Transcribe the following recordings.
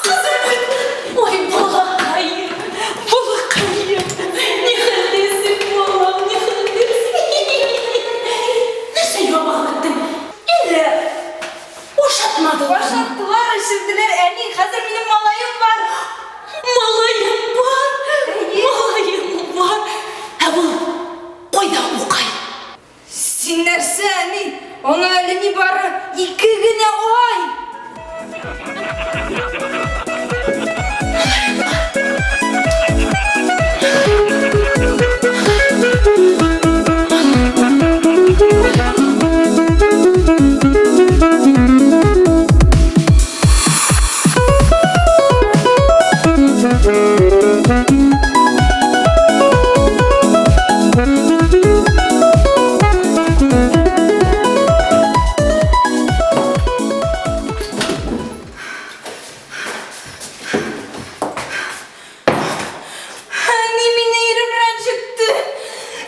Кызым кайтты. Ой, балакаем, балакаем. Ни хәлдәсең, балам, ни хәлдәсең? Нәрсә ябыктың? Әллә ашатмадылар? Ашаттылар, эчерделәр, әни, хәзер минем малаем бар. Малаем бар, малаем бар. Ә ул кайда укый? Син нәрсә, әни? Аңа әле нибары ике генә ай! Әни мине ирем рәнҗетте.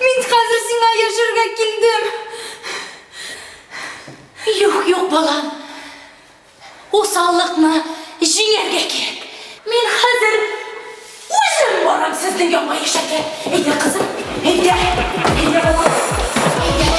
Мин хәзер сиңа яшәргә килдем. Юк, юк, балам. Усаллыкны җиңәргә кирәк. Мин хәзер үзем барам сезнең янга яшәргә. Әйдә, кызым, әйдә, әйдә, балам. Әйдә.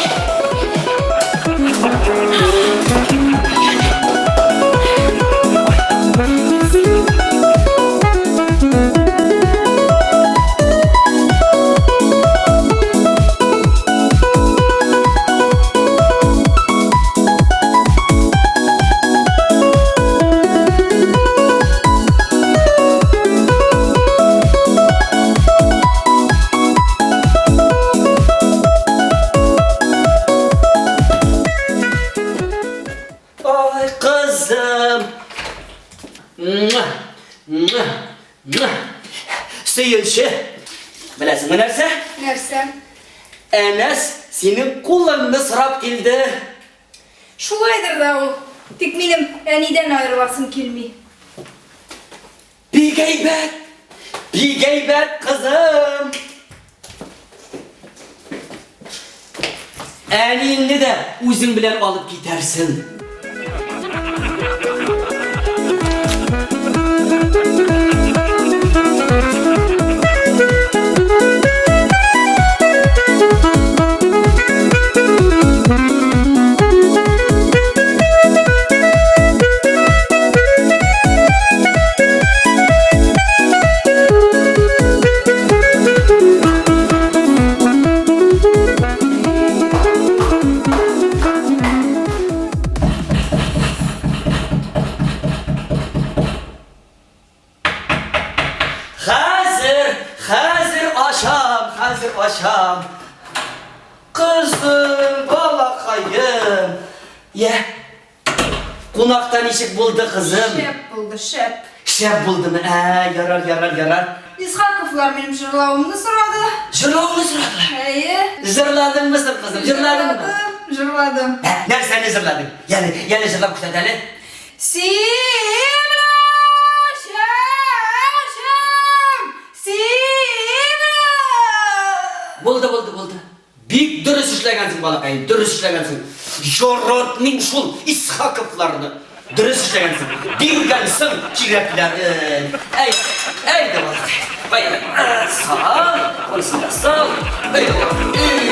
Ай, кызым. Сөенче. Беләсеңме нәрсә? Нәрсә? Әнәс синең кулыңны сорап килде. Шулайдыр да ул. Тик минем әнидән аерыласым килми. Бик әйбәт! Бик әйбәт, кызым! Әниеңне дә үзең белән алып китәрсең. Хәзер, хәзер ачам, хәзер ачам. Кызым, балакаем. Я, кунакта ничек булды, кызым? Шәп булды, шәп. Шәп булдымы? Ә, ярар, ярар, ярар. Исхаковлар минем җырлавымны сорады. Җырлавыңны сорадылар. Әйе. Җырладыңмы соң, кызым? Җырладыңмы? Җырладым, җырладым. Ә, нәрсәне җырладың? Яле, яле җырлап күрсәт әле. Симра чәчәм, симра. Булды, булды, булды. Бик дөрес эшләгәнсең, балакаем, дөрес эшләгәнсең. Яратмыйм шул Исхаковларны. Дөрес эшләгәнсең. Биргәнсең кирәкләрен. Әй, әйдә, балакай. Әйдә. Сал, монысын да сал. Әйдә.